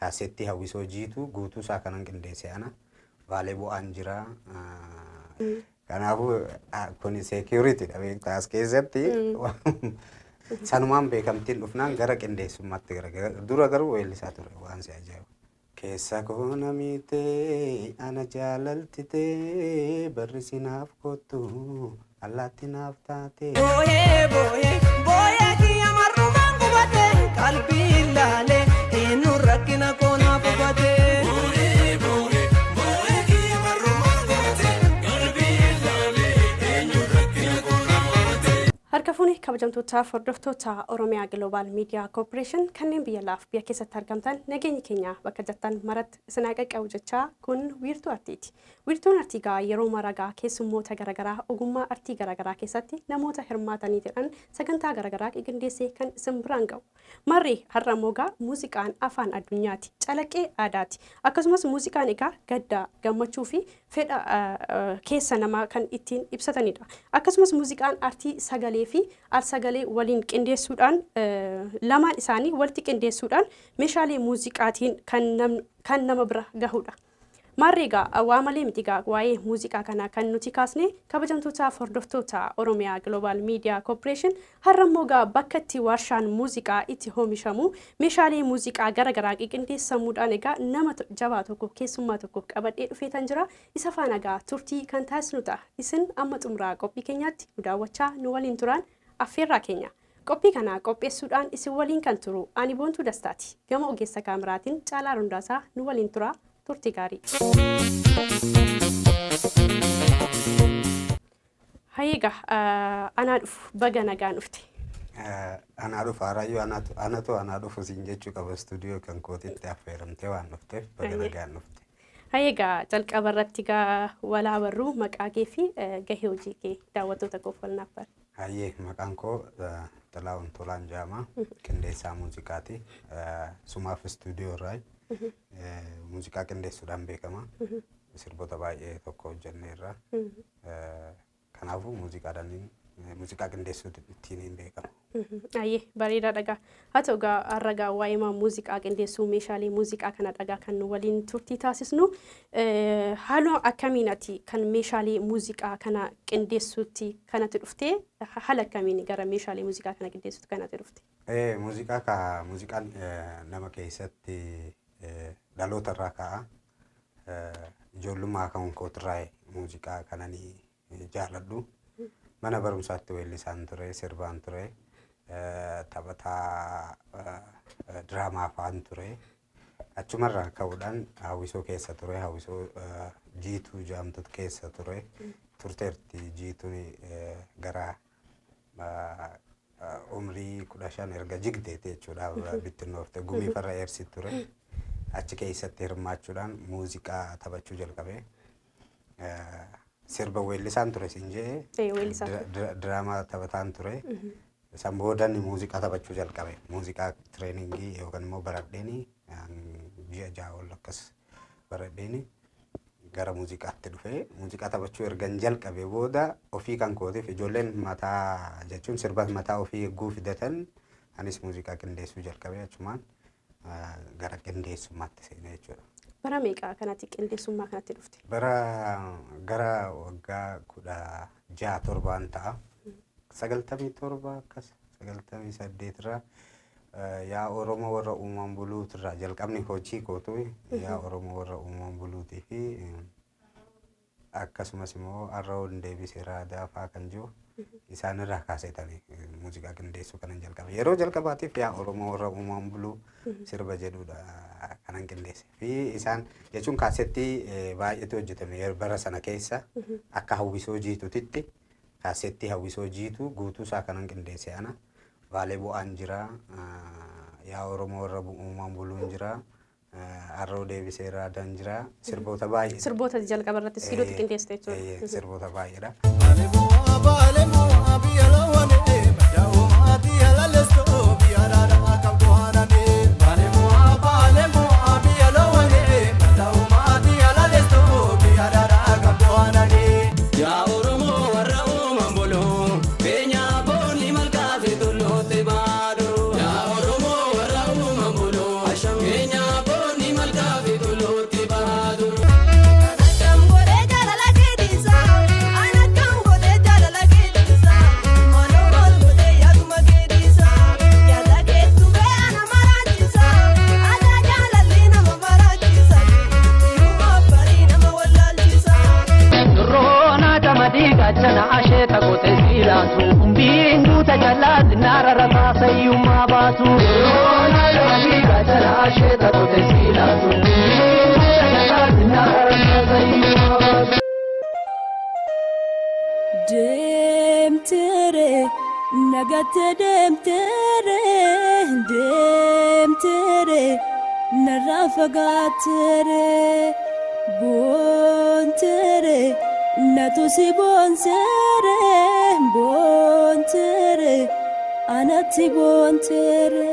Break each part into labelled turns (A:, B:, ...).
A: Kaasettii hawwisoo jiitu guutuu isaa kanan qindeesse ana. Baalee bu'aan jira. Kanaafuu kun security dha beektaa as keessatti. Sanumaan beekamtiin dhufnaan gara qindeessummaatti gara dura garuu weellisaa ture waan si ajaa'ibu. Keessa koo namiitee ana jaalaltitee barri sinaaf kottu allaatti naaf taate.
B: Booyee booyee booyee kiyya marrumaan gubate qalbii ilaalee eenyuun rakkina koo naaf hubate.
C: Booyee booyee booyee kiyya marrumaan gubate qalbii ilaalee eenyuun rakkina koo naaf hubate.
D: Harka fuuni kabajamtootaaf hordoftoota Oromiyaa Global Media Corporation kanneen biyya laaf biyya keessatti argamtan, nageenyi keenya bakka jirtan maratti isin haa qaqqabu jechaa, kun Wiirtuu Artiiti. Wiirtuun artii gaa yeroo maragaa keessummoota garaagaraa ogummaa artii garaagaraa keessatti namoota hirmaatanii jedhan sagantaa garaagaraa qindeessee kan isin biraan ga'u. Marri har'a immoo gaa muuziqaan afaan addunyaati. Calaqqee aadaati. Akkasumas muuziqaan egaa gaddaa, gammachuu fi fedha keessa namaa kan ittiin ibsatanidha. Akkasumas muuziqaan artii sagalee fi al-sagalee waliin qindeessuudhaan, lamaan isaanii walitti qindeessuudhaan meeshaalee muuziqaatiin kan nama bira gahudha. Maarree egaa waa malee miti egaa waa'ee muuziqaa kanaa kan nuti kaasne. Kabajamtootaaf hordoftoota Oromiyaa Global Media Corporation, har'a immoo egaa bakka itti warshaan muuziqaa itti oomishamu meeshaalee muuziqaa gara garaa qindeessamuudhaan egaa nama jabaa tokko, keessummaa tokko qabadhee dhufeetan jira. Isa faana egaa turtii kan taasisnu ta'a. Isin amma xumuraa qophii keenyaatti nu daawwachaa nu waliin turaan affeerraa keenya. Qophii kana qopheessuudhaan isin waliin kan turu ani Boontuu Dastaati. Gama ogeessa kaameraatiin Caalaa Rundaasaa nu waliin tura. Turtii gaarii. Hayeegaa, anaa dhufu, baga nagaan dhufte.
A: Anaa dhufu Arayyuu, anatu anaa dhufu siin jechuu qaba. Istuudiyoo kan kootitti affeeramtee waan dhufteef baga nagaan dhufte.
D: Hayeegaa, jalqaba irratti gaa walaa barruu maqaa kee fi gahee hojii kee daawwattoota koof wal naaf bara.
A: Hayyee, maqaan koo Xilaa'uun Tolaan jedhama. Qindeessaa muuziqaati. Sumaaf istuudiyoo irraa muuziqaa qindeessuudhaan beekama. Sirboota baay'ee tokko hojjenneerra. Kanaafuu muuziqaadhaan muuziqaa qindeessuutiin ittiin beekama.
D: Ayyee, bareedaa dhagaa. Haa ta'u gaa har'a gaa waa'ee muuziqaa qindeessuu, meeshaalee muuziqaa kana dhagaa kan nu waliin turtii taasisnu. Haala akkamiin ati kan meeshaalee muuziqaa kana qindeessuutti kanatti dhuftee? Haala akkamiin gara meeshaalee muuziqaa kana qindeessuutti kanatti dhufte?
A: Muuziqaa ka muuziqaan nama keessatti dhaloota irraa ka'a. Ijoollummaa kan kootirraa muuziqaa kananii jaaladhu. Mana barumsaatti weellisaan ture, sirbaan ture, taphataa diraamaa fa'aan ture. Achumarraa ka'uudhaan hawwisoo keessa ture, hawwisoo jiituu jedhamtu keessa ture. Turteerti jiituun gara umrii 15 erga jigdeeti jechuudha, bittinnoofte gumii farra eersi ture. Achi keessatti hirmaachuudhaan muuziqaa taphachuu jalqabe. Sirba weellisaan ture siin jee, diraamaa taphataan ture. San boodan muuziqaa taphachuu jalqabe. Muuziqaa training yookaan immoo baradheeni ji'a 6 ol akkas baradheeni gara muuziqaatti dhufe. Muuziqaa taphachuu ergan jalqabe booda ofii kan kootiif ijoolleen mataa jechuun sirba mataa ofii eeguu fidatan, anis muuziqaa qindeessuu jalqabe, achumaan gara qindeessummaatti seenee jechuudha.
D: Bara meeqa kanatti qindeessummaa kanatti dhufte?
A: Bara gara waggaa 16 7n ta'a. 97 akkas, 98 irraa yaa Oromoo warra uumaan buluutirraa jalqabni hojii kootu, yaa Oromoo warra uumaan buluutii fi akkasumas immoo har'a ol deebisee raadaa fa'aa kan jiru isaanirraa kaasetanii muuziqaa qindeessuu kanan jalqabe. Yeroo jalqabaatiif yaa Oromoo warra uumaan buluu sirba jedhudha kanan qindeesse. Fi isaan jechuun kaasettii baay'eetu hojjetame bara sana keessa. Akka hawwisoo jiituutitti kaasettii hawwisoo jiituu guutuu isaa kanan qindeesse ana. Baalee bu'aan jira. Yaa Oromoo warra uumaan buluun jira. Harroo deebisee raadaan jira. Sirboota baay'ee.
D: Sirboota jalqaba irratti siidooti qindeessite jechuudha.
A: Sirboota baay'eedha.
C: Baale mo'aa biyya lawane madda maatii halaleessoo biyya dhadhaa qabdu haananii. Baale mo'aa, baale mo'aa biyya lawane madda maatii halaleessoo biyya dhadhaa qabdu haananii. Yaa Oromoo warra uuman buluu beenyaa boonni malkaa fi tulluutti baaduu. Yaa Oromoo warra uuman buluu beenyaa boonni.
E: goote silaatu.
F: Deemtere nagatte deemtere deemtere narraa fagaattere boontere natu si boonsere boontere anatti boontere.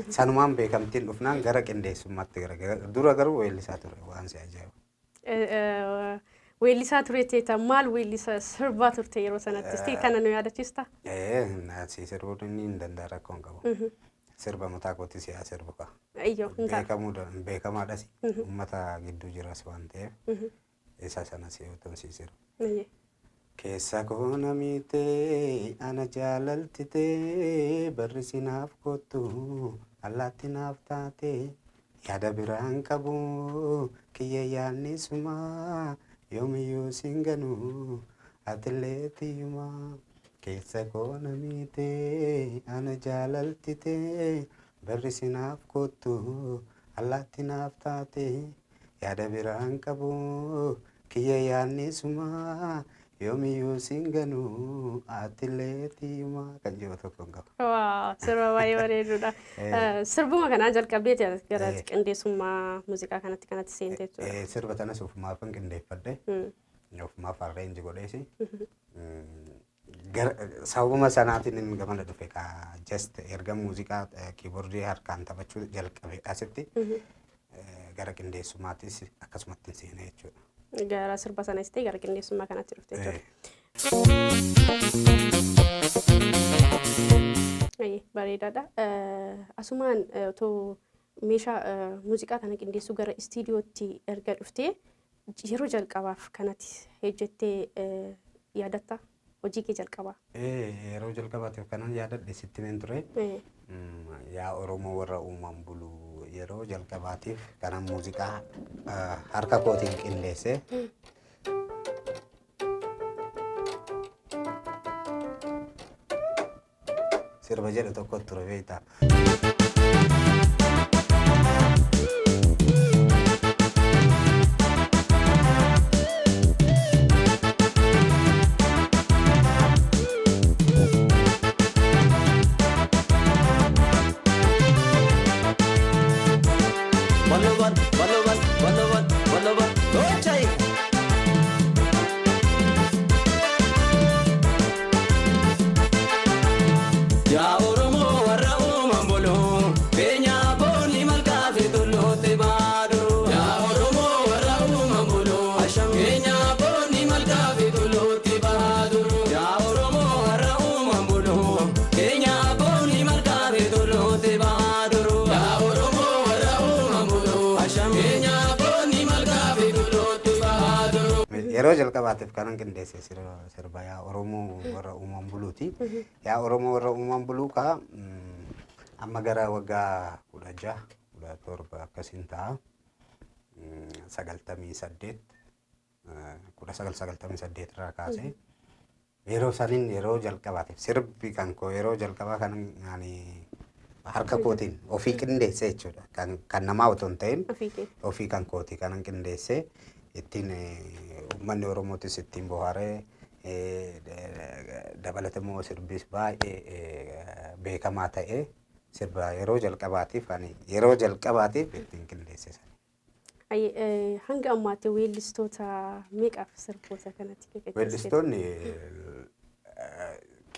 A: Sanumaan beekamtiin dhufnaan gara qindeessummaatti gara dura garuu weellisaa ture waan si ajaa'ibu.
D: Weellisaa ture teeta maal weellisa sirbaa turte yeroo sanatti? Istii kana nu yaadachiista?
A: Si sirbuun inni hin danda'a rakkoo hin qabu. Sirba mataa kootii si haa sirbu kaa.
D: Iyyoo hin ta'a.
A: Beekamuu beekamaadhas uummata gidduu jiras waan ta'eef isa sana si yoo si sirbu. Keessa koo namiitee ana jaalaltitee barri sinaaf kottu allaatti naaf taate yaada biraan qabu kiyya yaadni sumaa yoomiyyuu siin ganu atillee tiyyumaa. Keessa koo namiitee ana jaalaltitee barri sinaaf kottu allaatti naaf taate yaada biraan qabu kiyya yaadni sumaa yoomiyyuu siin ganu atillee tiyyumaa kan jedhu tokko hin qabu.
D: Waa, sirba baay'ee bareedudha. Sirbuma kanaan jalqabdeeti gara qindeessummaa muuziqaa kanatti seente jechuudha.
A: Sirba tanas ofumaafan qindeeffadhe. Ofumaaf arrange godheesi. Sababuma sanaatiin inni gamana dhufe kaa just erga muuziqaa kiiboordii harkaan taphachuu jalqabe asitti gara qindeessummaattis akkasumatti seenee jechuudha.
D: Gara sirba sanas ta'e gara qindeessummaa kanatti dhufte jechuudha. Bareedaadha. Asumaan otoo meeshaa muuziqaa kana qindeessuu gara istiidiyootti erga dhuftee yeroo jalqabaaf kanatti hojjettee yaadatta hojii kee jalqabaa?
A: Yeroo jalqabaatiif kanan yaadadhe sitti himeen ture. Yaa Oromoo warra uumaan bulu yeroo jalqabaatiif kanan muuziqaa harka kootiin qindeesse. Sirba jedhu tokko ture beektaa.
B: Baloban, baloban, baloban, baloban, tochai. Yaa Oromoo warra uumaan buluu, beenyaa boonni malkaa fi tulluutti baaduu. Yaa Oromoo warra uumaan buluu, beenyaa boonni malkaa fi tulluutti baaduu. Yaa Oromoo warra uumaan buluu, beenyaa boonni malkaa fi tulluutti baaduu. Yaa Oromoo warra uumaan buluu, beenyaa boonni malkaa fi tulluutti baaduu.
A: Yeroo jalqabaatiif kanan qindeesse sirba Yaa Oromoo warra uumaan buluuti. Yaa Oromoo warra uumaan buluu kaa amma gara waggaa 16 17 akkasiin ta'a. 98 1998 irraa kaasee yeroo saniin yeroo jalqabaatiif sirbi kan koo yeroo jalqabaa kan ani harka kootiin ofii qindeesse jechuudha. Kan namaa otoo hin ta'in
D: Ofii kee.
A: Ofii kan kooti kanan qindeesse ittiin uummanni Oromootis ittiin bohaaree dabalata immoo sirbis baay'ee beekamaa ta'e sirba yeroo jalqabaatiif ani yeroo jalqabaatiif ittiin qindeesse sana.
D: Hanga ammaatti weellistoota meeqaaf sirboota kanatti qindeessite?
A: Weellistoonni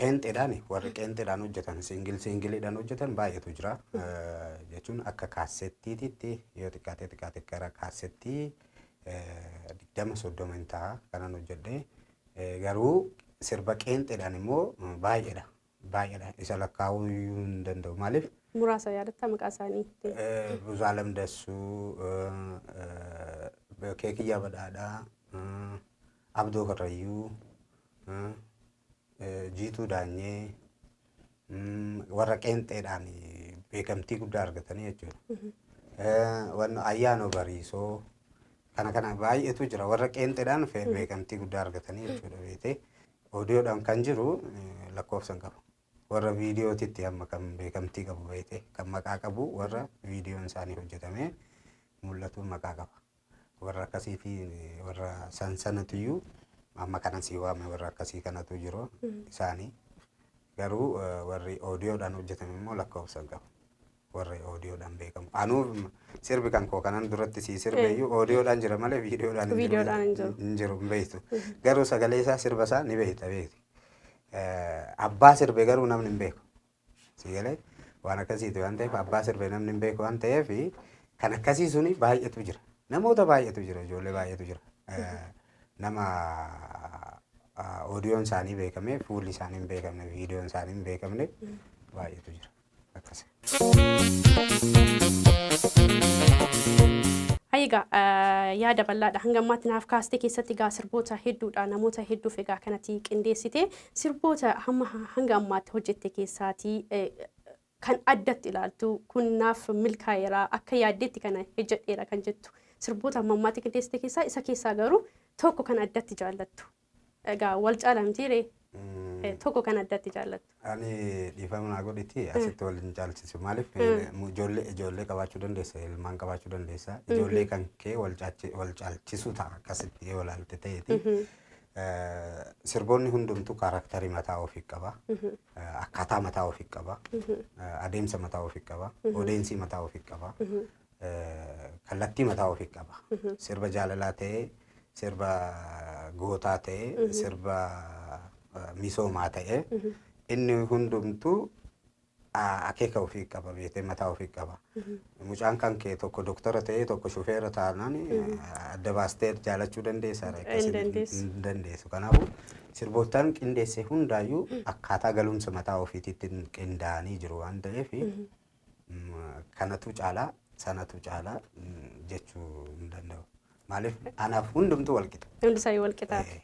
A: qeenxeedhaan warri qeenxeedhaan hojjetan single singleiidhaan hojjetan baay'eetu jira. Jechuun akka kaassettiititti yoo xiqqaatee xiqqaate gara kaassettii 20 30 hin ta'a kanan hojjedhe. Garuu sirba qeenxeedhaan immoo baay'eedha. Baay'eedha. Isa lakkaa'uu iyyuu hin danda'u. Maaliif?
D: Muraasa yaadatta maqaa isaanii?
A: Buzaalam Dassuu, Keekiyyaa Badhaadhaa, Abdoo Karrayyuu, Jiituu Daanyee, warra qeenxeedhaan beekamtii guddaa argatanii jechuudha. Wanno Ayyaanoo Bariisoo kana kana baay'eetu jira warra qeenxeedhaan beekamtii guddaa argatanii jechuudha beetee. Oodiyoodhaan kan jiru lakkoofsa hin qabu. Warra viidiyootitti amma kan beekamtii qabu beekte, kan maqaa qabu warra viidiyoon isaanii hojjetamee mul'atu maqaa qaba. Warra akkasiitii warra san sanatuyyuu amma kanan sii waame warra akkasii kanatu jiru isaanii. Garuu warri oodiyoodhaan hojjetame immoo lakkoofsa hin qabu. Warri oodiyoodhaan beekamu. Anuu sirbi kan koo kanan duratti sii sirbe iyyuu oodiyoodhaan jira malee viidiyoodhaan hin jiru.
D: Viidiyoodhaan hin jiru.
A: Hin jiru, hin beektu. Garuu sagalee isaa, sirba isaa ni beekta, beekti. Abbaa sirbe garuu namni hin beeku. Si galee, waan akkasiiti waan ta'eef, abbaa sirbe namni hin beeku waan ta'eef, kan akkasii suni baay'eetu jira. Namoota baay'eetu jira, ijoollee baay'eetu jira. Nama oodiyoon isaanii beekamee fuulli isaanii hin beekamne, viidiyoon isaanii hin beekamne baay'eetu jira. Akkas.
D: Egaa yaada bal'aadha. Hanga ammaatti naaf kaastee keessatti egaa sirboota hedduudha, namoota hedduuf egaa kanatti qindeessite. Sirboota hamma hanga ammaatti hojjette keessaatii kan addatti ilaaltu, kun naaf milkaa'eera, akka yaaddeetti kana hojjedheera kan jettu, sirboota hamma ammaatti qindeessite keessaa, isa keessaa garuu tokko kan addatti jaallattu. Egaa wal caala mitiiree, tokko kan addatti jaallattu.
A: Ani dhiifama naa godhiti, asitti wal hin caalchisu. Maaliif, ijoollee qabaachuu dandeessa, ilmaan qabaachuu dandeessa. Ijoollee kan kee wal caalchisu ta'a akkasitti yoo ilaalte ta'eeti. Sirboonni hundumtuu character mataa ofii qaba. Akkaataa mataa ofii qaba. Adeemsa mataa ofii qaba. Audience mataa ofii qaba. Kallattii mataa ofii qaba. Sirba jaalalaa ta'ee, sirba gootaa ta'ee, sirba misoomaa ta'ee, inni hundumtuu akeeka ofii qaba beetee, mataa ofii qaba. Mucaan kan kee tokko doktora ta'ee tokko shufeera taanaan adda baastee jaalachuu dandeessa?
D: Hin dandeessu.
A: Hin dandeessu. Kanaafuu sirboottan qindeesse hundaayyuu akkaataa galumsa mataa ofiitiitti qindaa'anii jiru waan ta'eef, kanatu caalaa, sanatu caalaa jechuu hin danda'u. Maaliif, anaaf hundumtuu wal qixa.
D: Hundi isaanii wal qixaati.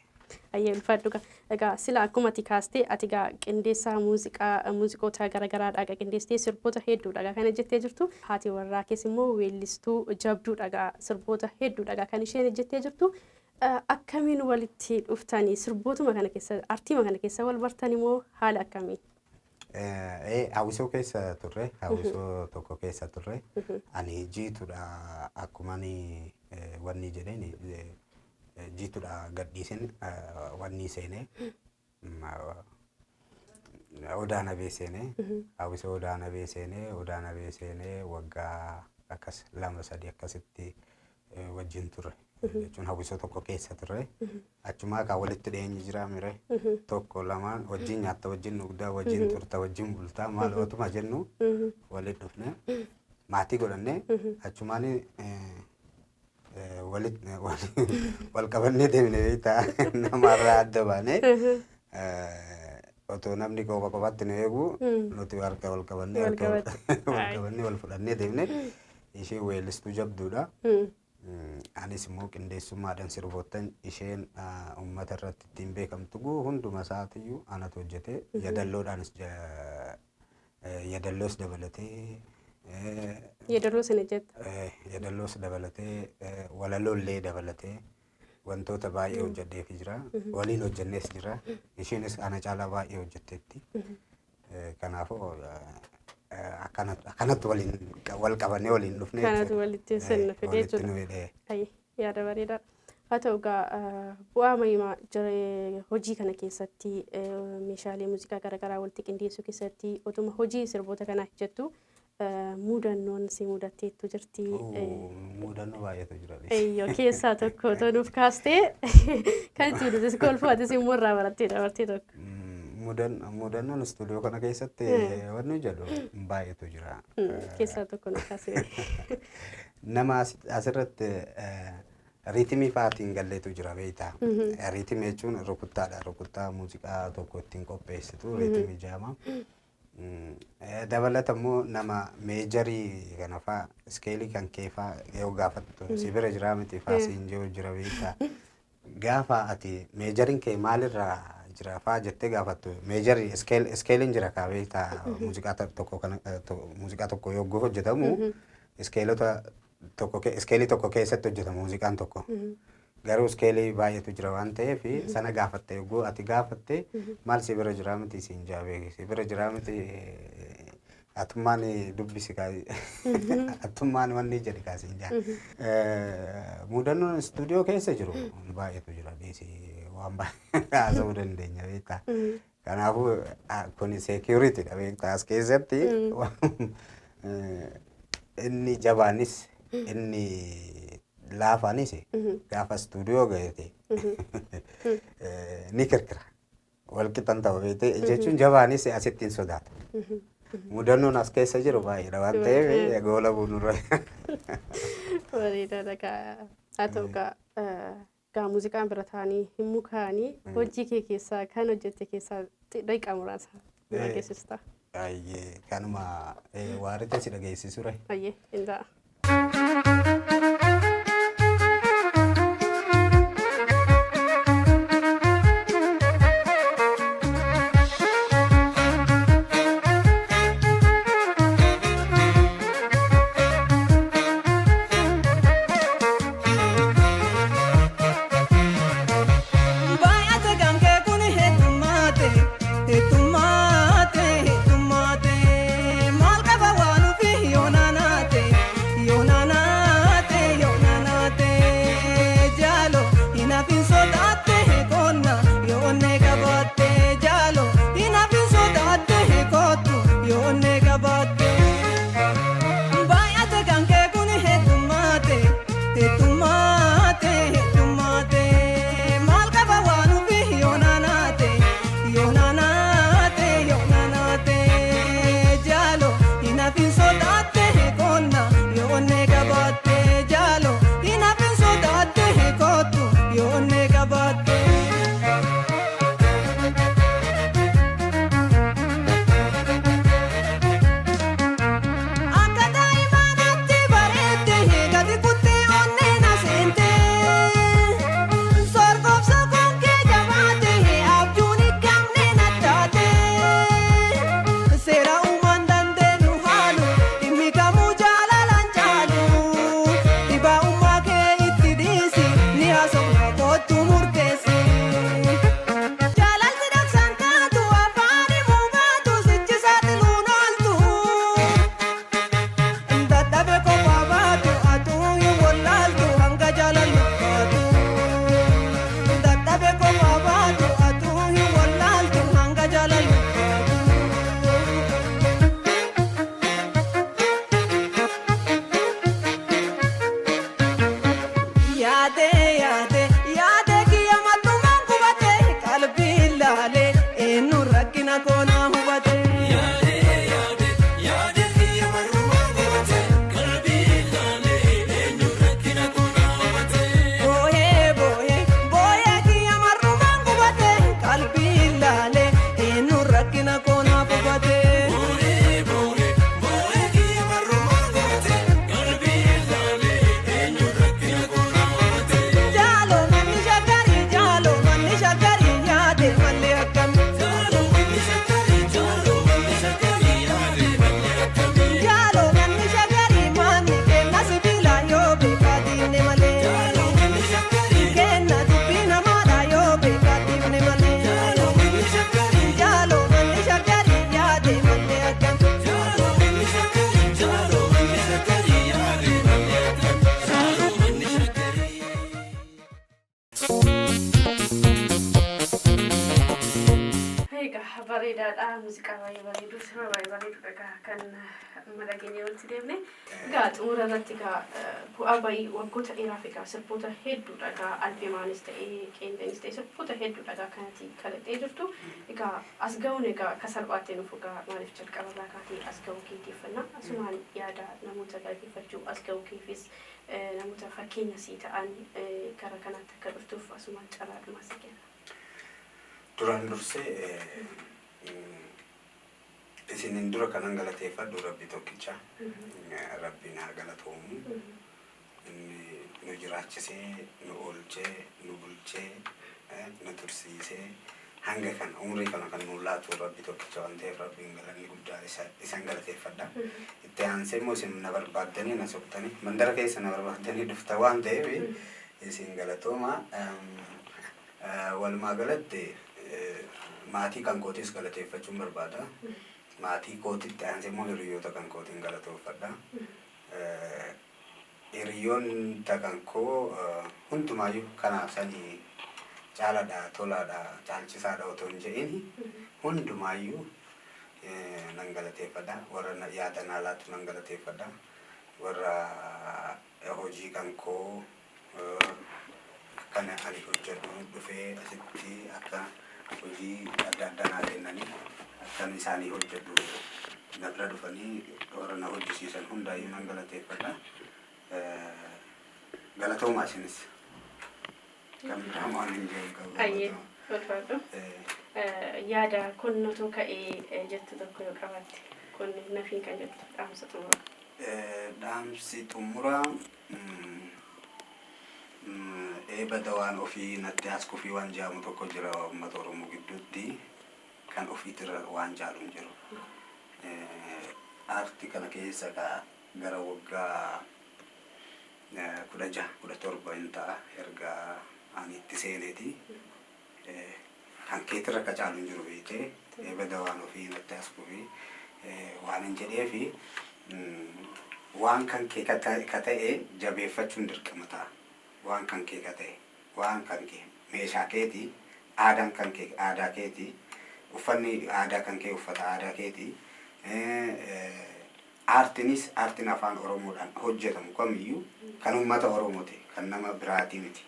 D: Ayyee, ulfaadhu gaa. Egaa sila akkuma ati kaastee, ati egaa qindeessaa muuziqaa, muuziqoota garaagaraadha egaa qindeessitee sirboota hedduudha egaa kana jettee jirtu. Haati warraa kees immoo weellistuu jabduudha, egaa sirboota hedduudha egaa kan isheen jettee jirtu. Akkamiin walitti dhuftanii? Sirbootuma kana keessa, artiima kana keessa wal bartanii moo haala akkamiin?
A: Hawwisoo keessa turre, hawwisoo tokko keessa turre. Ani jiituudha, akkuma ani wanni jedheen jiituudha gadhiisin wanni seenee Odaa Nabee seenee, hawwisoo Odaa Nabee seenee, Odaa Nabee seenee waggaa akkas 2, 3 akkasitti wajjin turre. Jechuun hawwisoo tokko keessa turre. Achumaa kan walitti dhiyeenyi jira mire. Tokko lamaan wajjin nyaatta, wajjin dhugdaa, wajjin turta, wajjin bultaa, maal otuma jennu walitti dhufne maatii godhannee achumaan walitti wal qabannee deemne beektaa, namarraa adda baanee, otoo namni qofa qofaatti nu eegu nuti harka wal qabannee,
D: Wal
A: harka wal
D: qabatte.
A: wal qabannee, wal fudhannee deemne. Isheen weellistuu jabduudha. Anis immoo qindeessummaadhaan sirboottan isheen uummata irratti ittiin beekamtu hunduma isaatiyyuu anatu hojjete. Yadalloodhaanis, yadalloos dabalatee
D: Yeedaloo sana jetta.
A: Yadalloos dabalatee, walaloollee dabalatee wantoota baay'ee hojjedheefi jira. Waliin hojjennees jira. Isheenis ana caalaa baay'ee hojjetteetti. Kanaafuu akkanatti waliin wal qabannee waliin dhufne
D: Kanatu
A: jechuudha.
D: walitti isin fide
A: Walitti
D: jechuudha.
A: nu hidhee.
D: Ayi, yaada bareedaa. Haa ta'u egaa, bu'aa mayimaa hojii kana keessatti, meeshaalee muuziqaa garaagaraa walitti qindeessuu keessatti, otuma hojii sirboota kanaa hojjettu mudannoon si mudatteettu jirti.
A: Mudannoo baay'eetu jira.
D: Eeyyoo, keessaa tokko otoo nuuf kaastee, kan ittiin nuti kolfuu atis immoo irraa barattee dabartee tokko.
A: Mudannoon istuudiyoo kana keessatti wanni jedhu baay'eetu jira.
D: Keessaa tokko nuuf kaasee.
A: Nama asirratti rhythm fa'aatiin galleetu jira beektaa. Rhythm jechuun rukuttaadha. Rukuttaa muuziqaa tokko ittiin qopheessitu rhythm jedhama. Dabalata immoo nama major kana fa'aa, scale kan kee fa'aa yoo gaafattu si bira jira miti fa'aa siin jiru jira beektaa. Gaafa ati majoriin kee maalirraa jira fa'aa jettee gaafattu, major scaleiin jira kaa beektaa, muuziqaa tokko kana muuziqaa tokko yogguu hojjetamu scaleota tokko, scale tokko keessatti hojjetama muuziqaan tokko. Garuu iskeelii baay'eetu jira waan ta'eef sana gaafatte, yogguu ati gaafatte maal si bira jiraa miti siin jaabee si bira jiraa miti, atummaan dubbisi kaa, atummaan wanni jedhi kaa siin jaa. Mudannoon istuudiyoo keessa jiru baay'eetu jira, dhiisii, waan baay'ee haasa'uu dandeenya, beektaa. Kanaafuu kun security dha, beektaa, as keessatti inni jabaanis inni laafaanis gaafa istuudiyoo ga'eete ni kirkira. Walqixan ta'u, beektee, jechuun jabaanis asitti hin sodaatu. Mudannoon as keessa jiru baay'eedha waan ta'eef goola buunurra.
D: Bareedaadha gaa. Haa ta'u gaa, gaa muuziqaan bira taa'anii hin mukaanii, hojii kee keessaa kan hojjette keessaa daqiiqaa muraasa nu dhageessista.
A: Baay'ee kanuma waarita si dhageessisure.
D: Ayyee, hin ta'a.
B: Baay'ate kan kee kun heddummaate, heddummaate, heddummaate. Maal qaba waan ofii yoo naanaate, yoo naanaate, yoo naanaate. Jaalo hinaafin sodaatte qonna yoo onnee qabaatte, jaalo hinaafin sodaatte kootu yoo onnee qabaatte. Baay'ate kan kee kun heddummaate, heddummaate, heddummaate. Maal qaba waan ofii yoo naanaate, yoo naanaate, yoo naanaate. Jaalo hinaafin sodaatte qonna yoo onnee qabaatte, jaalo hinaafin sodaatte kootu yoo onnee qabaatte. Akka daa'imaatti bareedde gadi kuttee onnee na seente. Sorgomsa konkee jabaate abjuun hiikamne na taate. Seera uumaan dandeenyu haalu dhimmi kamuu jaalalaan caalu. Dhibaa uumaa kee itti dhiisi, ni haasofna, kootu murteessi. Jaalalti dhaqsaan taatu afaan himuu baatu sichi saaxiluun ooltu. Dadhabe kophaa baatu atuu hin wallaaltu hanga jaalallu baatu. Dadhabe kophaa baatu atuu hin wallaaltu hanga jaalallu baatu. Yaade, yaade, yaade kiyya mallumaan qubate, qalbii ilaalee eenyu rakkina koonaa hubate.
C: Yaade, yaade, yaade kiyya marrumaan gubate, qalbii ilaalee eenyu rakkina koonaa hubate.
B: Booyee, booyee, booyee kiyya marrumaan qubate, qalbii ilaalee eenyu rakkina koonaa hubate.
C: Booyee, booyee, booyee kiyya marrumaan gubate, qalbii ilaalee eenyu rakkina koonaa hubate.
B: Jaaloo manni shaggarii, jaaloo manni shaggarii, yaade mallee akkami.
C: Jaaloo manni shaggarii, jaaloo manni shaggarii, yaade mallee akkamii.
B: Jaaloo manni shaggarii, manni kenna sibiila yoo beekaatiifne malee.
C: Jaaloo manni shaggarii,
B: Kenna dubbii namaadha yoo beekaatiifne malee.
C: jaaloo manni shaggarii,
B: Jaaloo manni shaggarii, yaade mallee akkami.
C: Jaaloo manni shaggarii, jaaloo manni shaggarii, yaade mallee akkamii. Jaaloo manni shaggarii.
D: Egaa bareedaadha. Muuziqaa baay'ee bareedu, sirba baay'ee bareedudha egaa kan amma dhageenyee walitti deemne. Egaa xumura irratti egaa bu'aa bayii waggoota dheeraaf egaa sirboota hedduudha egaa albeemaanis ta'ee qeenxeenis ta'ee sirboota hedduudha egaa kanatti kalaqxee jirtu. Egaa as ga'uun egaa akka salphaatti nuuf egaa maaliif jalqabarraa kaatee as ga'uu keetiiffannaa asumaan yaada namoota galateeffachuu, as ga'uu keefis namoota fakkeenya sii ta'an gara kanaatti akka dhuftuuf asumaan carraadhumaa si kenna.
A: Duraan dursee isinin dura kanan galateeffadhu Rabbi tokkicha. Rabbiin haa galatoomu. Inni nu jiraachisee, nu oolchee, nu bulchee, nu tursiisee hanga kan umrii kana kan nu laatu Rabbi tokkicha waan ta'eef Rabbiin galanni guddaa isan galateeffadha. Itti aansee immoo isin na barbaaddanii na soqxanii mandara keessa na barbaaddanii dhufta waan ta'eef Isin galatooma. Walumaa galatti maatii kan kootis galateeffachuun barbaada. Maatii kootitti aansee immoo hiriyoota kan kootiin galatoofadha. Hiriyoota kan koo hundumaayyuu kanaaf sanii caaladha, tolaadha, caalchisaadha otoo hin jedhin hundumaayyuu nan galateeffadha. Warra yaada naa laatu nan galateeffadha. Warra hojii kan koo akkana ani hojjedhu dhufee asitti akka hojii adda addaa naa kennanii akkan isaanii hojjedhu na bira dhufanii warra na hojjisiisan hundaayyuu nan galateeffadha. Galatoomaa isinis. Kan biraa waan hin jedhu qabu.
D: Ayyee, ulfaadhu. Yaada kun otoo ka'ee jettu tokko yoo qabaatte, kun nafiin kan jettu dhaamsa xumuraa.
A: Dhaamsi xumuraa eeba dawaan ofii natti as kufii waan jedhamu tokko jira. Uummata Oromoo gidduutti kan ofiitirra waan caalu hin jiru. Aartii kana keessa gara waggaa 16, 17 hin ta'a erga ani itti seeneeti. Kan keetirra ka caalu hin jiru beektee, eeba dawaan ofii natti as kufii waan hin jedheefi, waan kan kee ka ta'e jabeeffachuun dirqama ta'a. Waan kan kee ka ta'e, waan kan kee meeshaa keeti, aadaan kan kee aadaa keeti, uffanni aadaa kan kee uffata aadaa keeti. Aartinis, aartiin afaan Oromoodhaan hojjetamu kamiyyuu kan uummata Oromooti, kan nama biraatii miti.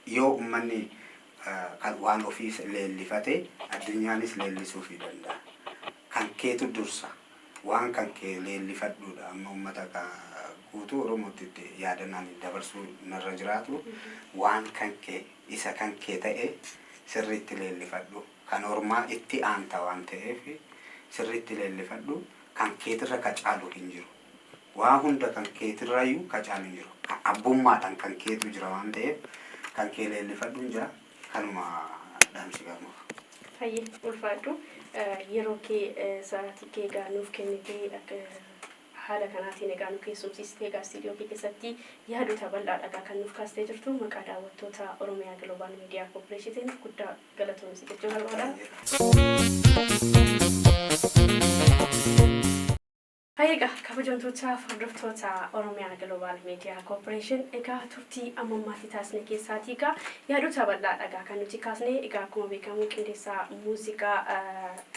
A: Yoo uummanni kan waan ofii leellifate, addunyaanis leellisuufii danda'a. Kan keetu dursa. Waan kan kee leellifadhuudha. Amma uummata guutuu Oromootti yaadannaan dabarsuu narra jiraatu, waan kan kee, isa kan kee ta'e sirriitti leellifadhu. Kan ormaa itti aanta waan ta'eef sirriitti leellifadhu. Kan keetirra ka caalu hin jiru. Waa hunda kan keetirrayyuu ka caalu hin jiru. Abbummaadhaan kan keetu jira waan ta'eef kan kee leellifadhu hin jira. Kanuma dhaamsi qabu.
D: Hayyee, ulfaadhu. Yeroo kee, sa'aatii kee egaa nuuf kennitee, akka haala kanaatiin egaa nu keessumsiistee, egaa istiidiyoo kee keessatti yaadota bal'aadha egaa kan nuuf kaastee jirtu, maqaa daawwattoota Oromiyaa Global Media Corporationiin guddaa galatoomsi jechuu barbaada. Egaa kabajamtoota hordoftoota Oromiyaa Global Media Corporation, egaa turtii amma ammaatti taasisne keessaatii egaa yaadota bal'aadha egaa kan nuti kaasne. Egaa akkuma beekamu qindeessaa muuziqaa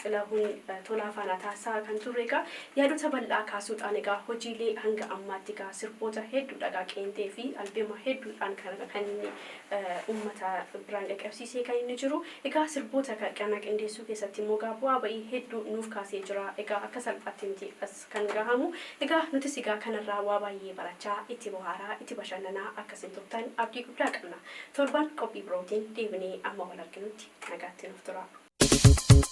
D: Xilahuun Tolaa faana taasisaa kan turre, egaa yaadota bal'aa kaasuudhaan egaa hojiilee hanga ammaatti egaa sirboota hedduudha egaa qeenxee fi albeema hedduudhaan kan inni uummata biraan qaqqabsiisee kan inni jiru. Egaa sirboota kana qindeessuu keessatti immoo egaa bu'aa ba'ii hedduu nuuf kaasee jira. Egaa akka salphaatti miti as kan gahamu. Egaa nutis egaa kanarraa waa baay'ee barachaa, itti bohaaraa, itti bashannanaa akkasin turtan abdii guddaa qabna. Torban qophii birootiin deebinee amma wal arginutti nagaatti nuuf tura.